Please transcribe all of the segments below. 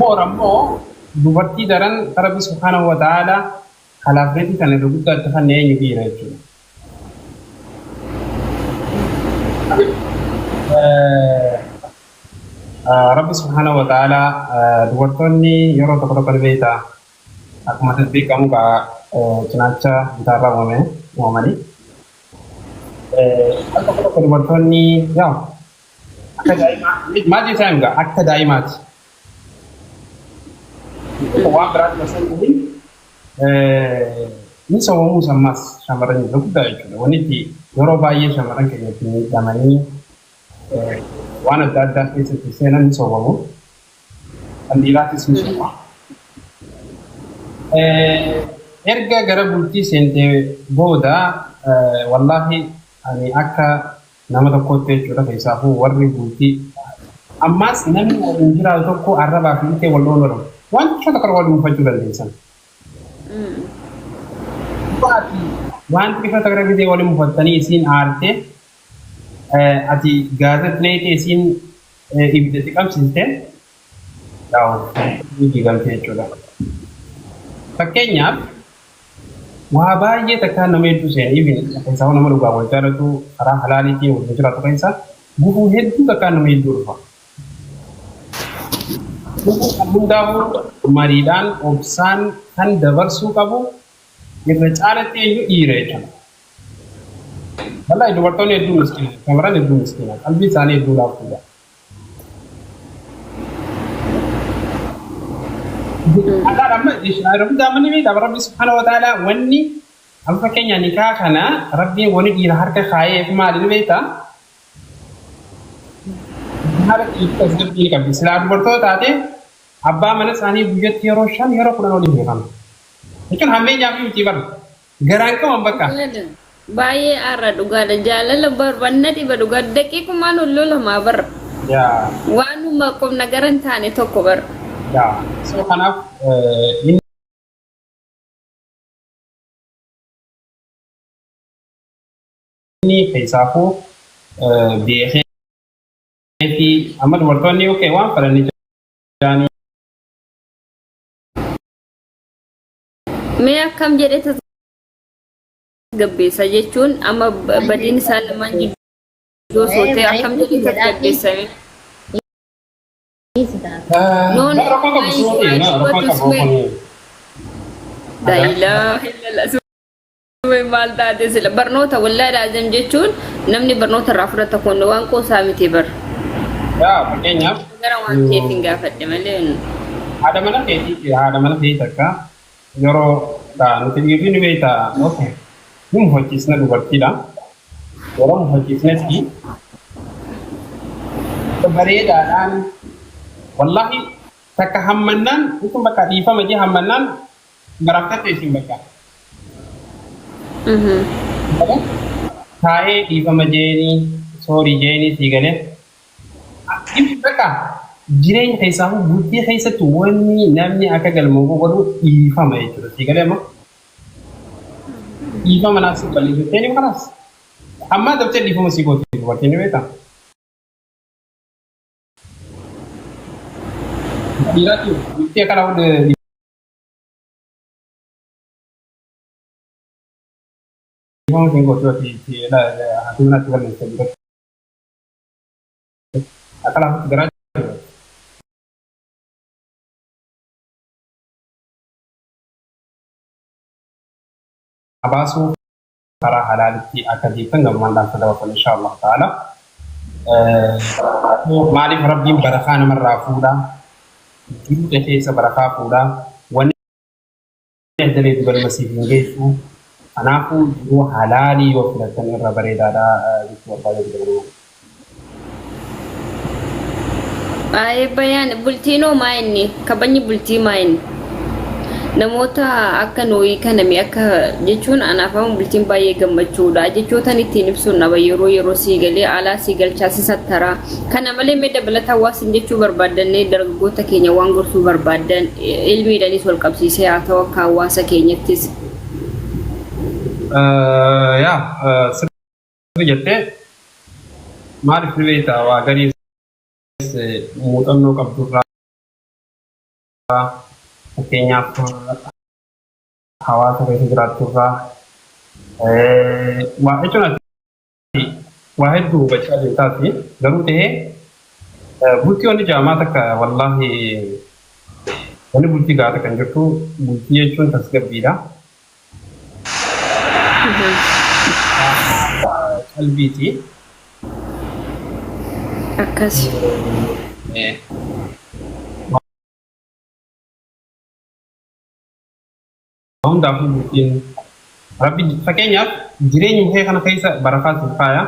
Moora ammoo dubartii daran Rabbi subhaanahu wa ta'ala halaafneetii kana irra guddaa itti kanne eenyu dhiira jechuudha. Rabbi subhaanahu wa ta'ala dubartoonni yeroo tokko tokko ni beekta akkuma beekamu gaa cinaacha bitaarraa uumame uumamanii. Al tokko tokko dubartoonni yaa akka daa'imaa maal jechaa himu gaa akka daa'imaati. Waan biraatti osoo hin ta'in ni sobamuus ammas shamarran irra guddaa jechuudha. Wanni itti yeroo baay'ee shamarran keenya itti miidhamanii waan adda addaa keessatti seenan ni sobamu. Kan dhiiraatis ni soba. Erga gara bultii seentee booda wallaahi ani akka nama tokkootti jechuudha keessaafuu warri bultii ammaas namni waliin jiraatu tokko arrabaa fi ilkee wal dhoowwan godhamu. Waan xiqqoo tokko wal muufachuu dandeessan. Waan xiqqoo tokko gisee waliin mufattanii isiin aarte ati gaazexaa leetee isiin ibiddatti qabsiiste yaa'u ni diigamte jechuudha. Fakkeenyaaf waa baay'ee takkaa nama hedduu seene even keessaa nama dhugaa wal jaalatu karaa halaaliitiin wal jiraatu keessa gufuu hedduu takkaa nama hedduu dhufa. Gufuu kan hundaafuu mariidhaan obsaan kan dabarsuu qabu irra caalatti eenyu dhiira jechuudha. Wallaahi dubartoonni hedduu miskiina, shamarran hedduu miskiina, qalbii isaanii hedduu laaftuudha. Akka amma Rabbi daammanni beektaa Rabbi subhaanahu wa ta'ala wanni amma fakkeenya nikaa kana Rabbiin wani dhiira harka kaa'eef maali ni beektaa? Haala dhiirri tasgabbii ni qabdi. Silaa dubartoota taate abbaa mana isaanii guyyatti yeroo 5 yeroo 10 waliin hiikama. Jechuun hammeenyaa fi miti bara. Garaan qaban bakka. Baay'ee aarra dhugaadha. Jaalala barbanna dhiba dhugaa daqiiqumaan ol lolamaa bara. Yaa. Waanuma qubna gara hin taane tokko bara. Yaa. So kanaaf inni keessaafuu beekee fi amma dubartoonni okay waan fedhan ni jaanii. Mee akkam jedhee tasgabbeessa jechuun amma badiin isaan lamaan jidduu osoo ta'e akkam jedhee tasgabbeessa mee? No, no, Rakkoo qabu waan suuti, waan rakkoo dubbatu qabu sumee. kuni. La ilaha illallah. Sumee maal taate sila barnoota wallaahi laazim jechuun namni barnoota irraa fudhata kun waan qoosaa miti bar. Yaa fakkeenyaaf Gara waan ta'eef hin gaafadhe malee. Haadha mana keetii haadha mana keetii takka yeroo nuti dhiirri ni beekta okay ni mufachiisna dubartiidha. Yeroo mufachiisnetti bareedaadhaan wallaahi takka hammannaan jechuun bakka dhiifama jee hammannaan barakkatte isin bakka. Taa'ee dhiifama jeeni soorii jeeni sii galee. Bakka jireenya keessaa bultii keessatti wanni namni akka galma godhu dhiifama jechuudha. Sii galee amma dhiifama naaf si balleessitee ni kanaas. Ammaa dabtee dhiifama sii gooti dubartiin ni beektaa. Dhiiraatti bultii akkana hunda dhiifama siin gootu ati haati manaa si balleessite biratti. Akka laafutti garaa jiru. Baasuu karaa halaalitti akka deebtan galumaan dhaamsa dabarsan insha Allah ta'ala. Maaliif Rabbiin barakaa namarraa fuudha? Jiruu kee keessa barakaa fuudha. Wanni adda beeku galma siif hin geessu. Kanaafuu jiruu halaalii yoo filattan irra bareedaadha jechuu barbaadee jiru. Baay'ee bayaan bultiin hoo maa inni kabajni bultii maa inni namoota akka nuyi kana mi akka jechuun anaaf amma bultiin baay'ee gammachuudha jechootan ittiin ibsuun dhaba yeroo yeroo sii galee alaa sii galchaa si sattaraa kana malee mee dabalataan waa sin jechuu barbaaddannee dargaggoota keenya waan gorsuu barbaaddan ilmiidhanis wal qabsiisee haa ta'u akka hawaasa keenyattis. Yaa sirri jettee maaliif ni beektaa waa gariis muuxannoo qabdurraa. Fakkeenyaaf hawaasa keessa jiraatturraa waa jechuun ati waa hedduu hubachaa deemtaati. Garuu ta'ee bultii wanni jaamaa takka, wallaahi, wanni bultii gaata kan jirtu, bultii jechuun tasgabbiidha. Qalbiiti. Akkas. Hundaafuu bultiin rabbi fakkeenyaaf jireenya kee kana keessa barakaa siif faaya.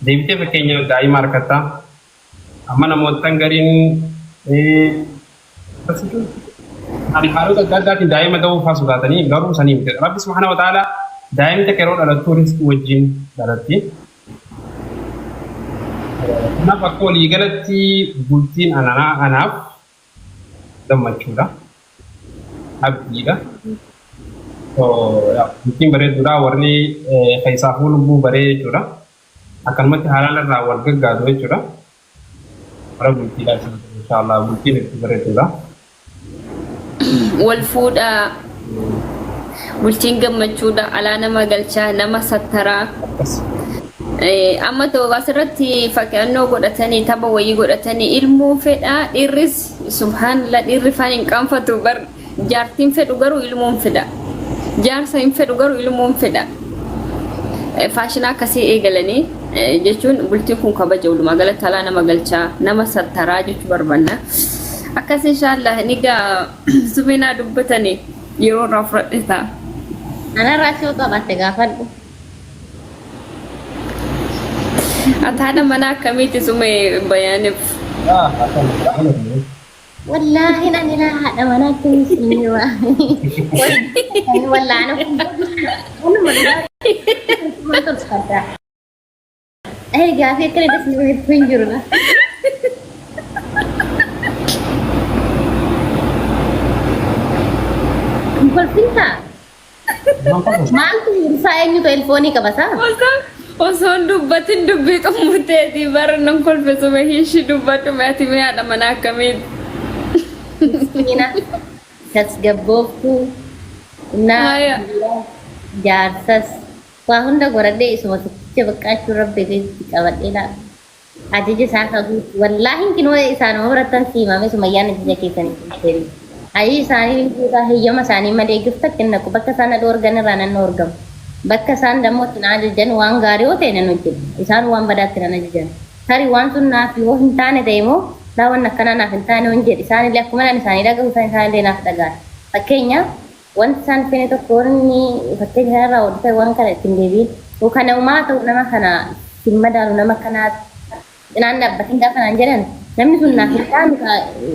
Deebitee fakkeenyaaf daa'ima harkattaa. Amma namootaan gariin ani haalota adda addaatiin daa'ima da'uu fa'aa sodaatanii, garuu sanii miti. Rabbi subhaanahu wa ta'ala daa'imni takka yeroo dhalattu riskii wajjin dhalatti. Kanaaf akka waliigalatti bultiin anaaf gammachuudha. Abdiidha. Bultiin bareeduudha, warri keessaafuu lubbuu baree jechuudha. Akkanumatti halaala irraa wal gaggaatu jechuudha. Warra bultiidha inshallah, bultiin itti bareeduudha. Wal fuudhaa, bultiin gammachuudha, alaa nama galchaa, nama sattaraa. Akkas. Amma ta'u asirratti fakkeennoo godhatanii, tapha wayii godhatanii, ilmoo fedhaa dhiirris, subhaanallah, dhiirri faan hin qaanfatu bar. Jaartiin fedhu garuu ilmoon fedha, jaarsa hin fedhu garuu ilmoon fedha. Faashinaa akkasii eegalanii jechuun bultiin kun kabaja, walumaa galatti alaa nama galchaa, nama sattaraa jechuu barbaanna. Akkas inshaallah ni gaa suminaa dubbatanii yeroo irraa fudhadhe ta'a. Anarraa si yoo qabaatte gaafadhu. Ati haadha manaa akkamiiti sume bayaaniif? Wallaahi ani laa haadha manaa akkamii siin waa. Wallaahi ana kun waanuma dhugaa tolfadha. Ee, gaafii akkana das nama hedduu hin jiru na. Hin kolfintaa? Maaltu isaa eenyutu elfoonii qabataa? Osoo hin dubbatin dubbii xumurteeti bara, nan kolfe. Sume hiishi dubbadhu mee, ati mee haadha manaa akkamiiti? Miskiina, tasgabbooftuu, naa Haya. jaarsas waa hunda godhadhee isuma tokkicha baqqaachuu rabbi itti qabadhee laa. Ajaja isaa ka guutu. Wallaahi kinoo isaanuma birattan siimame, sumayyaan ajaja keessanii hin. Ajaja isaanii ni guutaa, heeyyama isaanii malee gifta kennaku, bakka isaan na dhoorgan irraa nan dhoorgamu. Bakka isaan dammoo itti na ajajan waan gaarii yoo ta'e nan hojjedha. Isaan waan badaatti nan ajajan. Tarii waan sun naaf yoo hin taane ta'e immoo, laa, waan akkanaa naaf hin taane yoon jedhe, isaanillee akkuma nan isaanii dhagahu isaan isaanillee naaf dhaga'an. Fakkeenya wanti isaan fene tokko wanni fakkeenya kanarraa ol ta'e waan kana ittiin deebiin kana umaa ta'u, nama kana hin madaalu, nama kanaa cinaan dhaabbatin gaafa naan jedhan, namni sun naaf hin taanu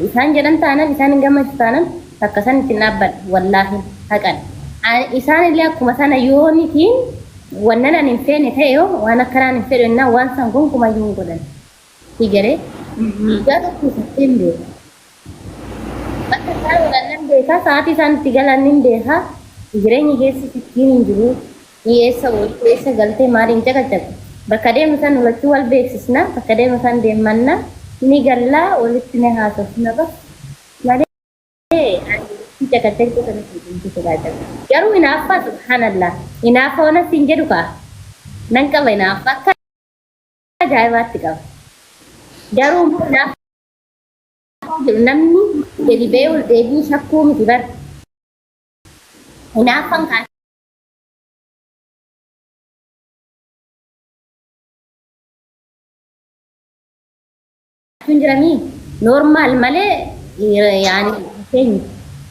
isaan jedhan taanan, isaan hin gammachiisu taanan, bakka san ittiin dhaabbadha, wallaahi haqan. Isaan illee akkuma sana yoo nitiin wannan ani hin feene ta'e, yoo waan akkanaan hin fedhu jennaan, waan san gonkumayyuu hin godhan. Si galee guyyaa tokko isatti hin beeku. Bakka isaan oolan nan beekaa, sa'aatii isaan itti galan nin beekaa. Jireenya keessa shakkiin hin jiru. Eessa oolte, eessa galtee, maaliin caqacaqa. Bakka deemnu san lachuu wal beeksisna, bakka deemnu san deemmanna, ni gallaa, walitti ni haasofna bas. Malee ani caqacaquu sanatti hin jira. Garuu hinaaffaa, subhaanallah. Hinaaffaa waan siin jedhu kaa. Nan qaba, hinaaffaa akka ajaa'ibaatti qaba. Garuu immoo hinaaffaa jedhu namni gadi ba'ee ol deebi'uu shakkuu miti bar. Hinaaffaan kaa hin jiramii normal malee yaani keenya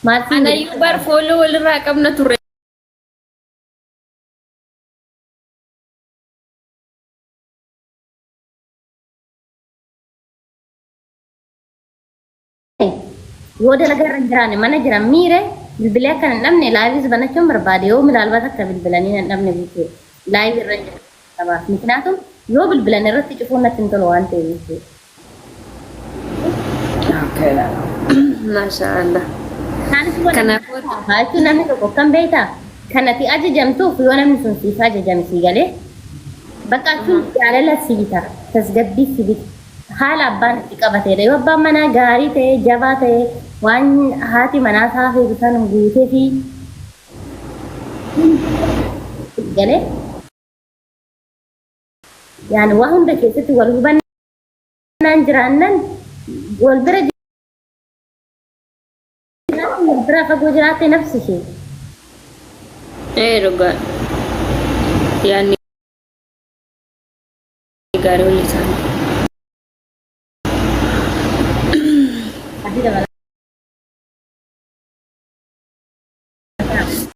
maal siin jedhu. Anayyuu bar follow walirraa qabna ture. Yoo dalagaa irra hin jiraanne, mana jiran miire bilbilee akka hin dhabne, live is banachuun barbaade, yoo milaalbaat akka bilbilanii hin dhabne jechuudha. Live irra hin jiran sabaaf. Miknaatum yoo bilbilan irratti cufuun natti hin tolu waan ta'eef jechuudha. Maasha Allah. Isaanis waan Kanaafuu jechuun namni tokko akkam beektaa? Kanati ajajamtuuf yoo namni sun siif ajajame, sii galee bakka jechuun jaalala si bita, tasgabbii si bita. Haala abbaan itti qabateedha. Yoo abbaan manaa gaarii ta'e, jabaa ta'e, waan haati manaa isaa feetu san guutee fi galee yaani waa hunda keessatti wal hubannaan jiraannan wal bira jiraatti wal biraa fagoo jiraatte nafsi ishee. Ee dhugaa. Yaadni gaarii walli isaanii. Adii dabala.